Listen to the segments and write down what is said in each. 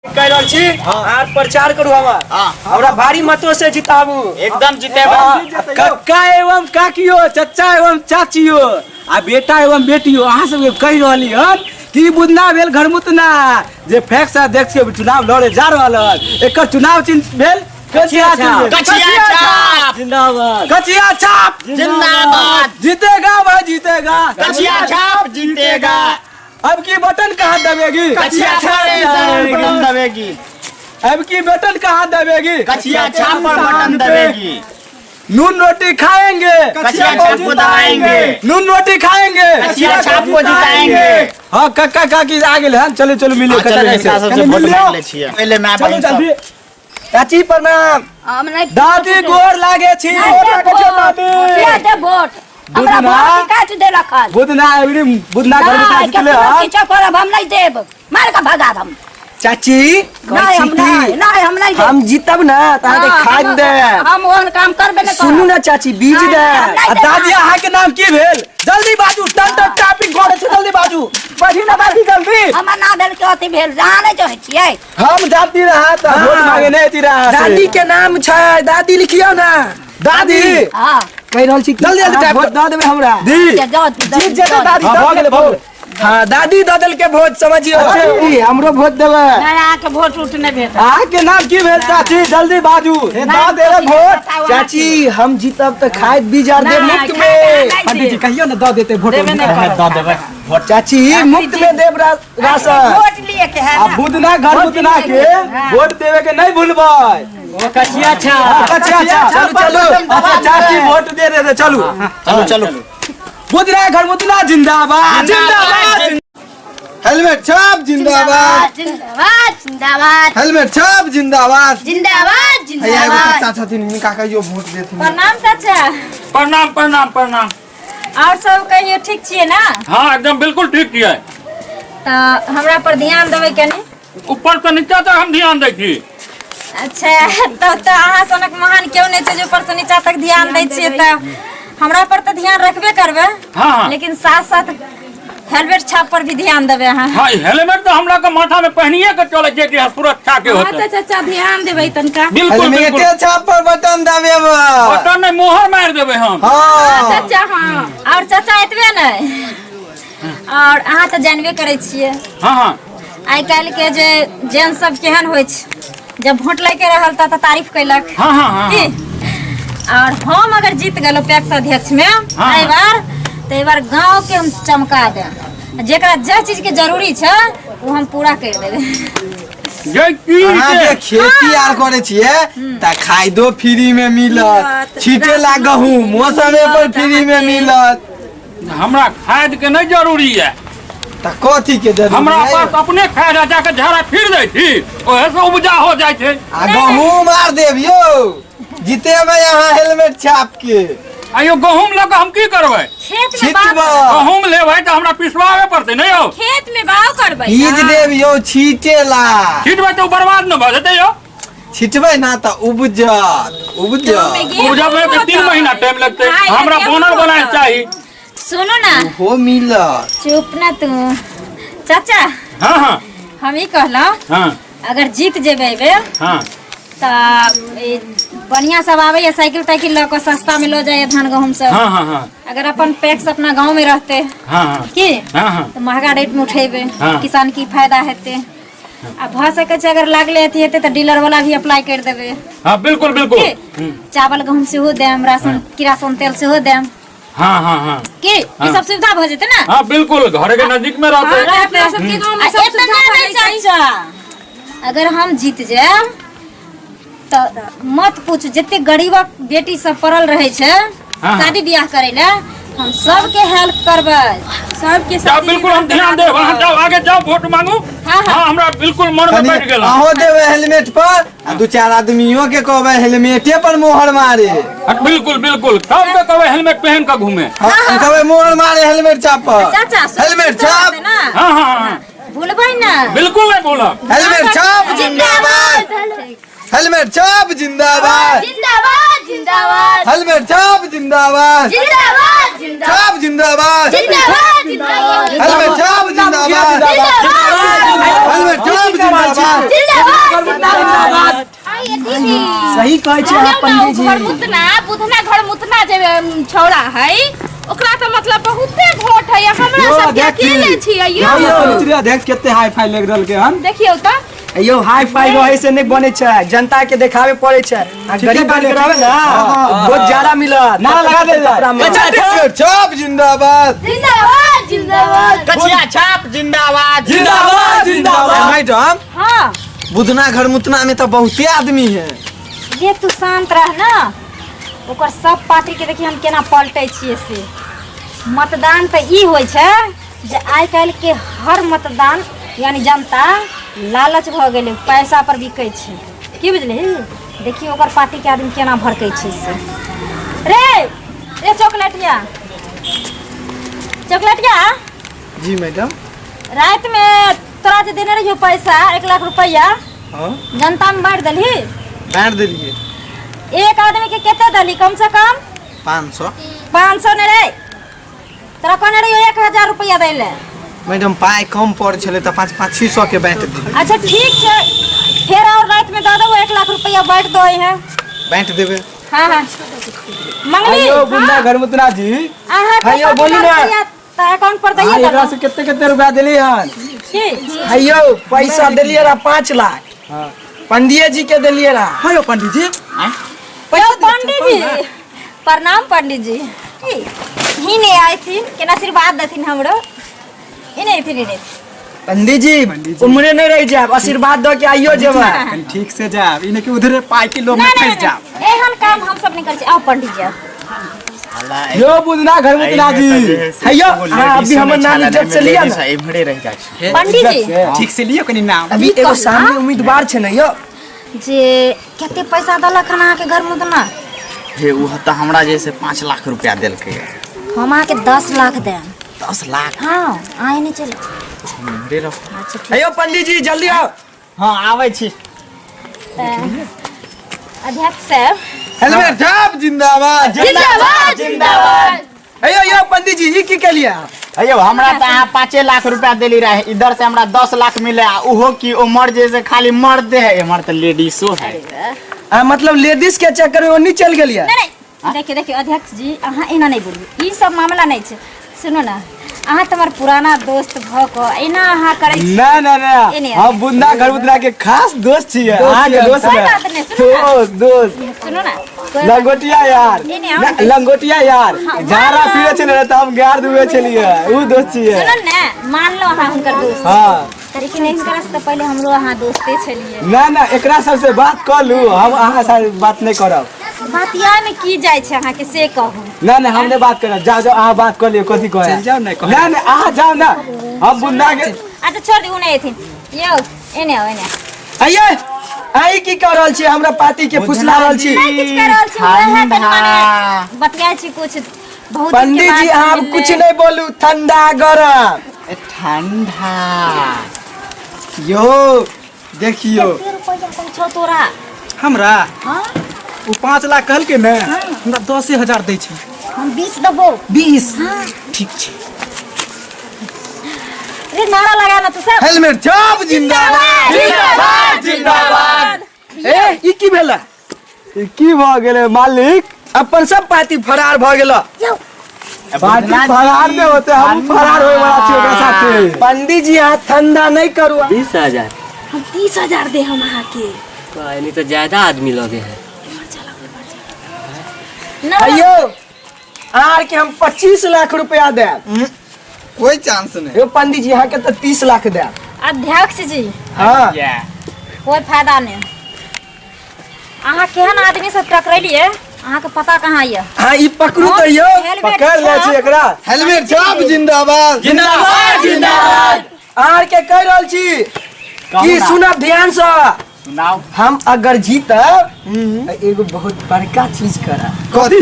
कहि रहल छी आर प्रचार करू हमर। हाँ। हमरा भारी मतों से जिताबू। एकदम जितेबै। हाँ। कक्का एवं काकियो, चचा एवं चाचियो आ बेटा एवं बेटियो, अहाँ सबके कहि रहली हन कि बुदना भेल घरमुतना जे फैक्स अध्यक्ष के चुनाव लड़े जा रहल हन, एकर चुनाव चिन्ह भेल कचिया छाप। कचिया छाप। जिंदाबाद। कचिया छाप जिंदाबाद। जीतेगा भाई जीतेगा, कचिया छाप जीतेगा। अब की बटन कहाँ दबेगी? कचिया छाप पर बटन दबेगी। अब की बटन कहाँ दबेगी? कचिया छाप पर बटन दबेगी। नून रोटी खाएंगे, कचिया छाप को दबाएंगे। नून रोटी खाएंगे, कचिया छाप को जिताएंगे। हाँ कक्का काकी आ गेल हन, चलो चलो मिलियो। हाँ, चलो कक्का हिनका से। सबसे वोट मिलियो। मांगि लै छियै। पहिले माय चलो बहिन सब। जल्दी। चाची प्रणाम। हम नहीं। दादी गोर लागे छी। नहीं गोर देब लागे छी वोट। दादी। किया देब वोट? हमरा बुधना। वोट काट देलक हन। बुधना एबरी बुधना घर में नहीं, जीतले केकरो हन। किछो करब हम नहीं देब, मार के भगा हम। चाची कहै नहीं छी हम की नहीं, नहीं हम नहीं देब। हम जीतब ना तऽ अहाँके हाँ, खाद देब। हम ओहन काम करबे नहीं करब। सुनू ना चाची, बीज नहीं, देब। हम नहीं आ देब। दादी अहाँ के नाम की भेल? जल्दी बाजू, टन टन टापिंग करे छै, जल्दी बाजू। बढ़ी ना बाजी जल्दी। हमर नाम भेल के अथी भेल, जहाँ नहीं चाहै छियै। हम जाती रहा तऽ हाँ। वोट मांगे नहीं आती रहा से। दादी के नाम छै, दादी लिखियौ ना। दादी। हाँ। कहि रहल छी कि जल्दी जल्दी अहाँ टाइप वोट कर। दऽ देबै हमरा। दी। जाओ, जाओ, जीत जेतै जाओ। दादी। हाँ, भऽ गेलै, भऽ गेलै। हाँ दादी दऽ देलकै वोट, समझियौ। अच्छा। ई, हमरो वोट देबै। नहीं, अहाँके वोट उट नहीं भेटत। अहाँ के नाम की भेल चाची? जल्दी बाजू। हे, दऽ देबै वोट। चाची हम जीतब तऽ खाद बीज आर देब नहीं, मुफ्त खाद में। नहीं पंडित जी देब। कहियो ना दऽ देतै वोट। देबे नहीं करब। दऽ देबै वोट। चाची मुफ्त में देब राशन। वोट लिए के है आ ना। बुधना घर बुधना के हाँ। वोट देवे के नहीं भूलबै। कचिया छाप। कचिया छाप। चलू, चलू। अच्छा चाची वोट दे रहे थे, चलू चलू चलू। बुधना घर बुधना जिंदाबाद जिंदाबाद। हेलमेट छाप जिंदाबाद जिंदाबाद जिंदाबाद। हेलमेट छाप जिंदाबाद जिंदाबाद हैया एगो जिंदाबाद। चाचा छथिन, हिनका कहियो वोट देथिन। प्रणाम चाचा। प्रणाम प्रणाम प्रणाम। और सब कहियो ठीक छियै ना? हाँ एकदम बिल्कुल ठीक छियै। तऽ हमरा पर ध्यान देबै कनि। ऊपर से नीचा तक हम ध्यान दै छी। अच्छा तब तऽ अहाँ सनक महान केओ नहि छै जे ऊपर से नीचा तक ध्यान दै छियै, तऽ हमरा पर तऽ ध्यान रखबे करबै। हाँ, हाँ। लेकिन साथ साथ हेलमेट छाप पर भी ध्यान देबै अहाँ। हाँ हेलमेट तऽ हमरा के माथा में पहनिए के चले छै कि सुरक्षा के हाँ होतै। तऽ चाचा ध्यान देबै तनिका। बिल्कुल बिल्कुल। हेलमेटे छाप पर बटन दबेबै। बटन नहीं, मोहर मारि देबै हम। हाँ। चाचा हाँ। और चाचा एतबे नहि, और अहाँ तऽ जानबे करै छियै। हाँ हाँ। आइ काल्हि के जे जेंट्स सब केहन होइ छै, जब वोट लैके रहल तऽ तारीफ कैलक। हाँ, हाँ, हाँ, की? और हम अगर जीत गेलहुँ पैक्स अध्यक्ष में हाँ, एहि बार, तऽ एहि बार गाँव के हम चमका देब। जेकरा जे चीज के जरूरी छै ओ हम पूरा करि देबै। जे की अहाँ जे जे खेती आर करै छियै तऽ खादो फ्री में मिलत, छीटे ला गहूम मौसमे पर फ्री में मिलत। हमरा खाद के नहीं जरूरी है। तऽ कथी के जरूरी हमरा है? पास अपने खाद है, जाके झाड़ा फिर दै छी, ओहे से उपजा हो जाइ छै। आ गहूम आर देब यौ, जितेबै अहाँ हेलमेट छाप के। आयो गहूम लऽ कऽ हम की करबै? खेत में बाग छिटबै। गहूम लेबै तऽ हमरा पिसवाबे पड़तै ने यौ। खेत में बाग करबै। बीज देब यौ छीटे ला। छिटबै तऽ ओ बर्बाद न भऽ जेतै यौ? छिटबै ना तऽ उपजत, उपजत। उपजबै तऽ 3 महीना टाइम लगतै। हमरा बोनर बनाए चाही। सुनू ना। हो मिलत। चुप ना तू चाचा। हाँ हाँ। हम ई कहलहुँ, हाँ। अगर जीत जेबै एहि बेर, हाँ। तऽ ई बढ़िया सब आबैया साइकिल ताइकिल लऽ कऽ सस्ता में लऽ जाइए धान गहूम सब। हाँ हाँ हाँ। अगर अपन पैक्स अपना गाँव में रहते, हाँ हाँ। की हाँ हाँ। तऽ महगा रेट में उठेबै, हाँ। किसान की फायदा हेतै। आ भऽ सकै छै अगर लागले अथी हेतै तऽ डीलर वाला भी अप्लाई करि देबै। हाँ बिल्कुल बिल्कुल। की चावल गहूम सेहो देम, राशन किरासन तेल सेहो देम। हाँ हाँ हाँ। की ई सब सुविधा भऽ जेतै ना? हाँ बिल्कुल, घर के नजदीक में रहते। हाँ, रहतै। सबके गाँव में आ सब एतना सुविधा नहि भऽ जाइ छै। चाचा, अगर हम जीत जायब तऽ मत पूछ, जते गरीबक बेटी सब पड़ल रहै छै हाँ। शादी बियाह करै लए, हम सबके हेल्प करबै। सबके जाओ, शादी बिल्कुल हम विवाह ध्यान करा देब। अहाँ देबै। जाओ आगे जाओ, वोट मांगू। हाँ, हाँ। हाँ हमरा बिल्कुल मन में कनि बैठ गेल। अहूँ देबै हेलमेट पर आ दू चारि आदमियों के कहबै हेलमेटे पर मोहर मारे। हाँ, बिल्कुल बिल्कुल, सबके कहबै हेलमेट पहन के घूमे। हाँ, कहबै मोहर मारे हेलमेट छाप पर। चाचा, सुन- हेलमेट सुन छाप। ना। हाँ हाँ हाँ। भूलबै ना। बिल्कुल नहीं भूलब। हेलमेट छाप जिंदाबाद। हेलमेट छाप जिंदाबाद। जिंदाबाद जिंदाबाद। हेलमेट छाप जिंदाबाद। जिंदाबाद जिंदाबाद। छाप जिंदाबाद। जिंदाबाद जिंदाबाद। हेलमेट छाप जिंदाबाद। हेलमेट छाप जिंदाबाद। जिंदाबाद जिंदाबाद। सही कहै छी अहाँ पंडित जी। घर मुतना बुधना घर मुतना जे छौड़ा है ओकरा तऽ मतलब बहुते वोट है हमरा यौ, सबके अध्यक्ष जी। अकेले छियै यौ। यौ अध्यक्ष कते हाई फाई लागि रहल के हन। देखियौ तऽ यौ हाई फाई रहै से नहि बनै छै, जनता के देखावे पड़ै छै। आ ठीके गरीब कहलियै, के रहबै ना बहुत ज्यादा मिलत। नारा लगा देल जाय। कपड़ा में। हेलमेट छाप जिंदाबाद। जिंदाबाद जिंदाबाद। कचिया छाप जिंदाबाद। जिंदाबाद जिंदाबाद। मैडम हाँ बुधना घर मुतना में तो बहुते आदमी है। ये तू शांत रह ना, ओकर सब पार्टी के देखी हम केना पलटै छियै से। मतदान तऽ ई होइ छै जे आइ काल्हि के हर मतदान यानी जनता लालच भऽ गेलै, पैसा पर बिकै छै, की बुझलिही। देखियौ ओकर पार्टी के आदमी केना भड़कै छै से। रे रे चॉकलेटिया, चॉकलेटिया जी मैडम। राति में तोरा जे देने रहियो पैसा 1 लाख रुपया हाँ जनता में बांटि देलही? बांट देलिए। एक आदमी के कते देलही कम से कम? 500। 500 ने रे, तोरा कहने रहियो 1000 रुपया दै ले। मैडम पाई कम पड़ छले त 5 5 600 के बांट देली। अच्छा ठीक छै, फेर और राति में दऽ देबो 1 लाख रुपया बांट दो है। बांट देबे। हाँ हाँ मंगली। अयो बुंदा घर मुतना जी। अहाँ के अयो, बोलू ना। रुपया त अकाउंट पर दैये एकरा से कते कते रुपया देली हन? की अयो पैसा देलियै रहा 5 लाख। हाँ पंडिये जी के देलियै रहा। हाँ यो पंडित जी। यो पंडित जी प्रणाम। पंडित जी ही नहीं आए थी केना आशीर्वाद देथिन हमरो। इने एथिन इने। पंडित जी उम्रे नहीं रह जाब, आशीर्वाद दऽ के आइयो जेबै। कनी ठीक से जाब, इने के उधरे पाई के लोभ में ना फंस ना जाब। एहन काम हम सब नहीं करै छी। आओ पंडित जी आओ। यो बुधना घर मुतना जी। हैयो अहाँ अभी हमर नाम इज्जत से लिअ ना। इम्हरे रह जाइ छै। पंडित जी ठीक से लियो कनी नाम। अभी एगो सामने उम्मीदवार छै ने यौ जे कते पैसा देलक हन अहाँके घर मुतना? हे उ तऽ हमरा जे से 5 लाख रुपया देलकै। हम अहाँके 10 लाख देम। 10 लाख? हाँ आए नहीं चलो। इम्हरे रहो। अच्छा ठीक। हैयो पंडित जी जल्दी आओ। हाँ आबै छी। अध्यक्ष साहब हेलमेट छाप जिंदाबाद। जिंदाबाद जिंदाबाद। हैयो यौ पंडित जी ई की केलियै? अयो हमरा तऽ अहाँ 5 लाख रुपया देली रहे, इधर से हमरा 10 लाख मिले आ उहो की उमर जे से खाली मर्दे है, एमहर तऽ लेडीजो है। आ मतलब लेडीज के चक्कर में ओनी चल गेलियै। नहीं नहीं देखिए देखिए अध्यक्ष जी अहाँ एना नहीं बोलिए, ई सब मामला नहीं छै। सुनू ना अहाँ तऽ हमर पुराना दोस्त भऽ कऽ एना अहाँ करै छी। ना ना ना एने हम बुंदा घर मुतना के खास दोस्त छियै, अहाँ के दोस्त कोई ने। बात नहीं, सुनू ना। दोस्त दोस्त सुनू ना कोई बात लंगोटिया यार। नहीं, हम ना, लंगोटिया यार झाड़ा फिरे छलै तऽ हम गार दुबे छलियै, उ दोस्त छियै। सुनू ने मान लो अहाँ हुनकर दोस्त। हाँ लेकिन हिनकरा से तऽ पहिले हमरो अहाँ दोस्ते छलियै। ना ना एकरा सबसे बात कऽ लू, हम अहाँ से बात नहीं करब। बतिया में की जाइ छै अहाँके से कहू। ना ना हम नहीं बात करब, जाओ जाओ अहाँ बात कऽ लियौ। कथी कहै चलि जाउ ने, कहै। ना ना अहाँ जाउ ना, हम बुंदा के। अच्छा छोड़ दी उ नहीं एथिन। यौ एने आओ एने आओ। आइये आई की कऽ रहल छी? हमरा पार्टी के फुसला रहल छी। नहीं किछु कर रहल छी, उएह कनि मने बतियाइ छी कुछ बहुत दिन के पंडित जी बाद अहाँ मिललै। कुछ नहीं बोलू, ठंडा गरम। ठंडा यो देखियो कते रुपैआ दै छौ तोरा? हमरा हाँ उ 5 लाख कहलकै ने, हमरा 10,000 दै छै। हम 20 देबो। 20? हाँ ठीक छै। रे नारा लगा ना तू सब। हेलमेट छाप जिंदाबाद। जिंदाबाद जिंदाबाद। ए ई की भेलै? ई की भऽ गेलै मालिक? अपन सब पार्टी फरार भऽ गेल। यौ पार्टी फरार नहीं होते, हम फरार होए वाला छी ओकरा साथे। पंडित जी अहाँ ठंडा नहीं करू। 20,000 हम 30,000 दे हम अहाँके। यानी तो ज्यादा आदमी लगे हैं। ना अयो आर के हम 25 लाख रुपया देब। कोई चांस नहीं। यो पंडित जी अहाँ के तऽ 30 लाख देब। अध्यक्ष जी हाँ कोई फायदा नहीं। अहाँ केहन आदमी सब टकरेलिए अहाँ के पता कहाँ ये? हाँ ई पकड़ू तऽ यौ। हेलमेट पकड़ ले छी एकरा। हेलमेट छाप जिंदाबाद। जिंदाबाद जिंदाबाद। आर के कहि रहल छी की सुनब ध्यान से। सुनाओ। हम अगर जीतब तऽ एगो बहुत बड़का चीज करब। कथी?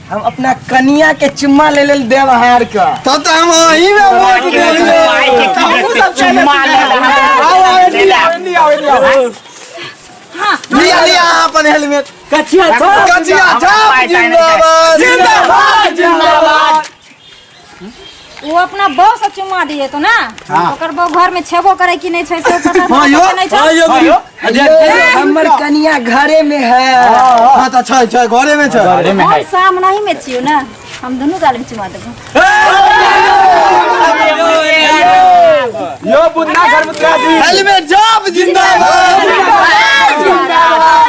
हम अपना कनिया के चुम्मा ले लेल देब अहाँ आर के। तब तो हम अहीं में वोट देबै। चुम्मा ले आओ आओ एनी आओ एनी आओ एनी आओ। हाँ लिया लिया अपन हेलमेट। कचिया छाप कचिया छाप जिंदाबाद जिंदाबाद जिंदाबाद। वो अपना बहू से चुमा दिए तो ना, ओकर बहू घर में छेबो करे कि नहीं छै से पता हाँ यो, नहीं छै। हाँ यो अरे हमर कनिया घरे में है। हां त छै छै घरे में छै। घरे में हम है। सामने ही में छियो ना, हम दोनों गाल में चुमा देबो। यो बुन्ना घर मुतरा जी हेलमेट छाप जिंदाबाद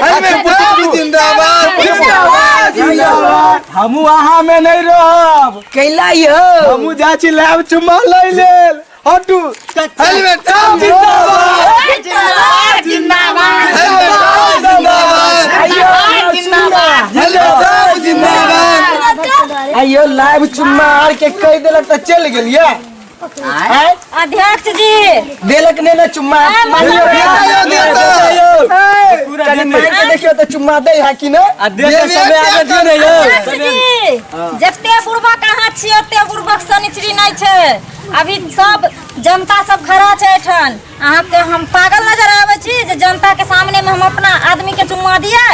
हेलमेट छाप जिंदाबाद जिंदाबाद जिंदाबाद। हमू अहाँ में नहीं रहब। कैला यो हमू जा छी लैब चुम्मा लै लेल। हटू। हेलमेट छाप जिंदाबाद जिंदाबाद जिंदाबाद हेलमेट छाप जिंदाबाद जिंदाबाद हेलमेट छाप जिंदाबाद। आइयो लाइव चुम्मा आर के कह देलक त चल गेलिए। अध्यक्ष जी देलक ने ना चुम्मा। कनी मांग के देखियो त चुम्मा दे है कि ना। आ देख समय आगे दियो ने यो। अध्यक्ष जी जते बुढ़बक अहाँ छियै ओते बुढ़बक सनिचरी नहीं छै। अभी सब जनता सब खड़ा छै एठन। अहाँके हम पागल नजर आबै छी जे जनता के सामने में हम अपना आदमी के चुम्मा दिए?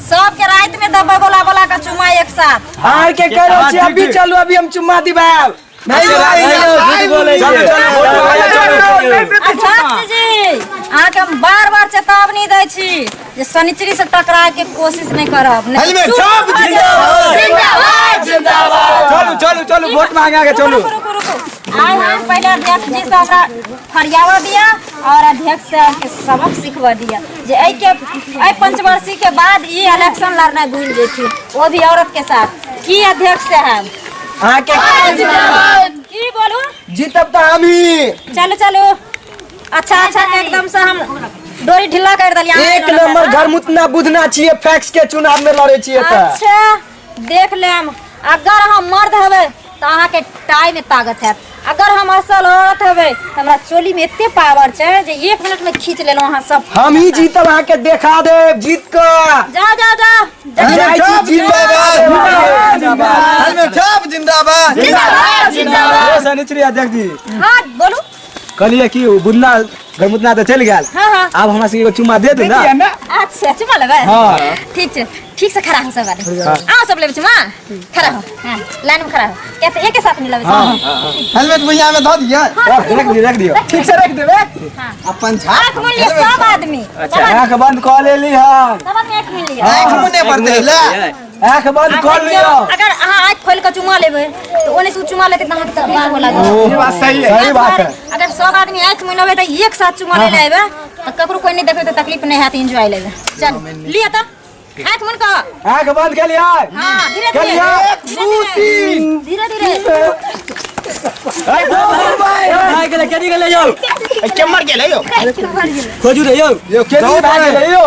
सबके रात में दबे बोला बोला के चुम्मा एक साथ। आर के कह रहल छी अभी चलू, अभी हम चुम्मा दिबाब। नहीं चलो चलो चलो। अध्यक्ष जी अहाँके हम बार बार चेतावनी दै छी जे शनिचरी से टकराए के कोशिश नहीं करब। हेलमेट छाप जिंदाबाद जिंदाबाद जिंदाबाद। चलू चलू चलू वोट मांगे आगे चलू। रुको रुको। आइ हम पहले अध्यक्ष जी से हमरा फरियावा दिया और अध्यक्ष से के सबक सिखवा दिया जे एहि के एहि पंचवर्षीय के बाद ई इलेक्शन लड़ना भूल जेथिन, वो भी औरत के साथ। की अध्यक्ष साहब अहाँ के की बोलू? जीतब त हम ही। चलो चलो। अच्छा अच्छा एकदम से हम डोरी ढीला कर दलिया। एक नंबर घर मुतना बुधना छिए, फैक्स के चुनाव में लड़े छिए त। अच्छा देख लेम, अगर हम मर्द हवे त अहाँ के टाई में ताकत है, अगर हम असल औरत हवे त हमरा चोली में एते पावर छै जे 1 मिनट में खींच लेलौ अहाँ सब। हम ही जीतब, अहाँ के देखा देब जीत क। जा जा जा। हेलमेट छाप जिंदाबाद हेलमेट छाप जिंदाबाद जिंदाबाद जिंदाबाद। सनिचरी अध्यक्ष जी हां बोलू। कहलिए कि बुन्ना घर मुतना त चल गेल। हां हां आब हमरा सबके एगो चुम्मा दे दू ना। अच्छा चुम्मा लेबै? हां ठीक छै, ठीक से खड़ा हो सब आदमी। आओ सब लेबै चुम्मा, खड़ा हो। हां लाइन में खड़ा हो। क्या त एके साथ नहीं लेबै? हां हेलमेट भैया में धऽ दिया। रख दियो रख दियो ठीक से रख देबे। अपन छाप आंख मून लिअ सब आदमी। अच्छा आंख बंद क लेली हम। सब आदमी आंख मून लिअ। आंख मुने पड़तै ले। आंख बंद कर लियो। अगर अहाँ आंख खोल के चुमा लेबै त ओने से चुमा लेतै त अहाँके तकलीफ हो लागत। ये बात सही है, सही बात है। अगर सब आदमी आंख मुनबै त एक साथ चुमा ले लेबै त ककरो कोई नहीं देखबै त तकलीफ नहीं हैत, एंजॉय लेबै। चल लिअ त आंख मुन क। आंख बंद के लिया। हां धीरे धीरे 1 2 3 धीरे धीरे। भाई गेलै केनी गेलै यौ? केमर गेलै यौ? खोजू रे यौ। यो केनी भाग गेलै यौ?